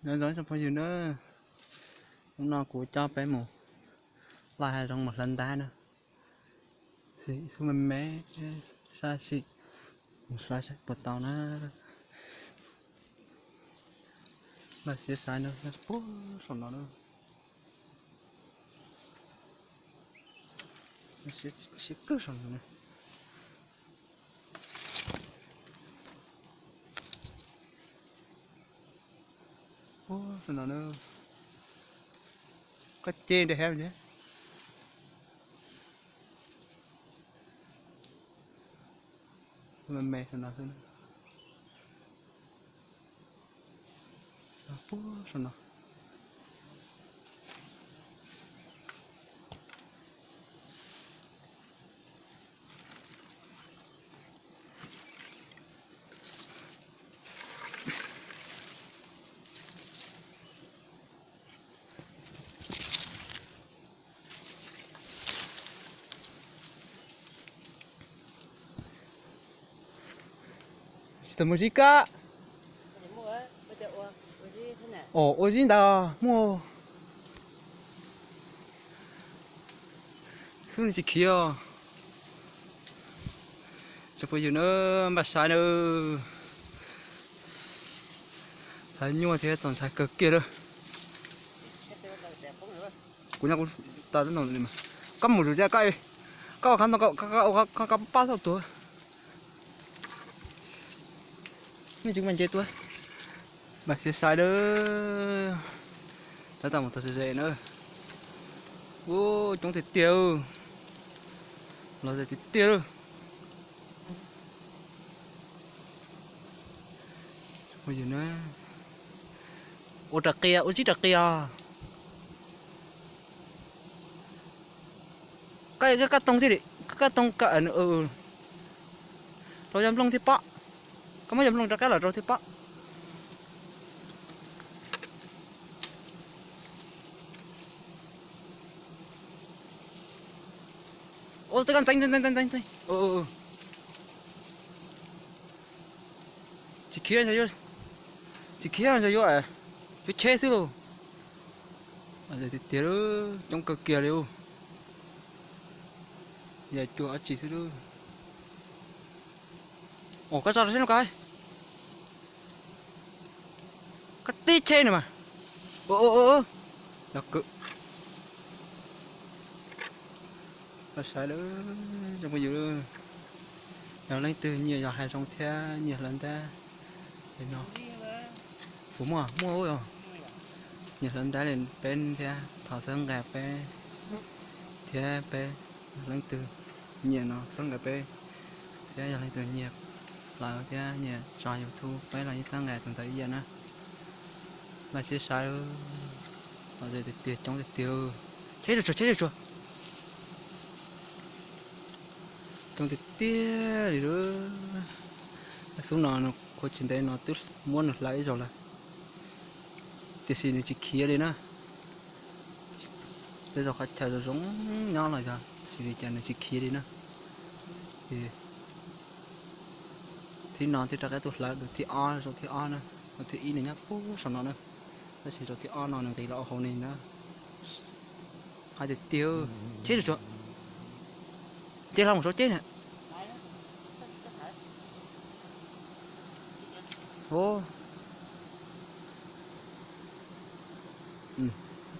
Nyob zoo tsoom phooj ywg na, hnub no kuv coj peb mus laj hav zoov mus hlawv ntab na. Xub me me, sab sim, mus saib saib puas tau na. Laj siab sai na, puag saum no na. Siab kawg saum no na. Ub, no na, koj ce nre hab ne. Me me saum no xwb. Puag saum no. Tsis tau muaj zib kab. Os, ua zib ntawd muaj. Xub nws tsis khiav os. Tsoom phooj ywg na, npaj saib na. Hlawv nyuaj thiab txaus ntshai kawg kiag lawm. Kuv nyob kuv tas teb no li mas. Koj mus zus tias koj, koj ua qhov ntoo, koj pab tau tuag. Me tsis mas nce tuaj. Npaj siab sai lawm. Tab tom mus txog ze ze na. Ub, coob tiag tiag. Los ze tiag tiag lawm. Phooj ywg na, ua raws qia, ua zib raws qia. Koj, koj toog thiaj li, koj toog, rau yog nplooj thiaj pom. Koj muab yog nplooj rov qab los rau thiaj pom. Ua txawj koj ntxeev ntxeev ntxeev ntxeev. Tsis khiav, tsis khiav, ntshe yuav, yuav cheb xwb lauj. Tiag tiag, coob kawg kiag li. Yam cuag ob tsi xwb lub. Ua koj tso rau seb no koj. Koj tib cheb no mas. Los kwv. Koj saib lawm, tsoom phooj ywg, yog leej twg nyiam yos hav zoov thiab nyiam hlawv ntab no, puas muaj? Muaj os. Nyiam hlawv ntab li peb thiab thov txhawb nqa peb thiab peb, yog leej twg nyiam no txhawb nqa peb thiab, yog leej twg nyiam hlawv thiab nyiam tso YouTube peb los yeej txhawb nqa tus ntawd ib yam na. Laj siab sai, tiag tiag, coob tiag tiag. Cheb tsuag tsuag, cheb tsuag tsuag. Coob tiag tiag li lawm. Xub no kuv tsis ntev no twb muab nws hlawv ib zaug lawm, tiam sis nws tsis khiav li na. Tej zaum qhov chaw zoo zoo nyob los yog xyov li cas nws tsis khiav li na. Ces thib no thiaj rov qab tuaj hlawv tus thib ob, zaum thib ob na. Zaum thib ib nws nyob puag saum no na, tab sis zaum thib ob no nws nqis los hauv ni na. Hais tiag tiag, cheb tsuag tsuag. Ces hlo mus saum ceb na.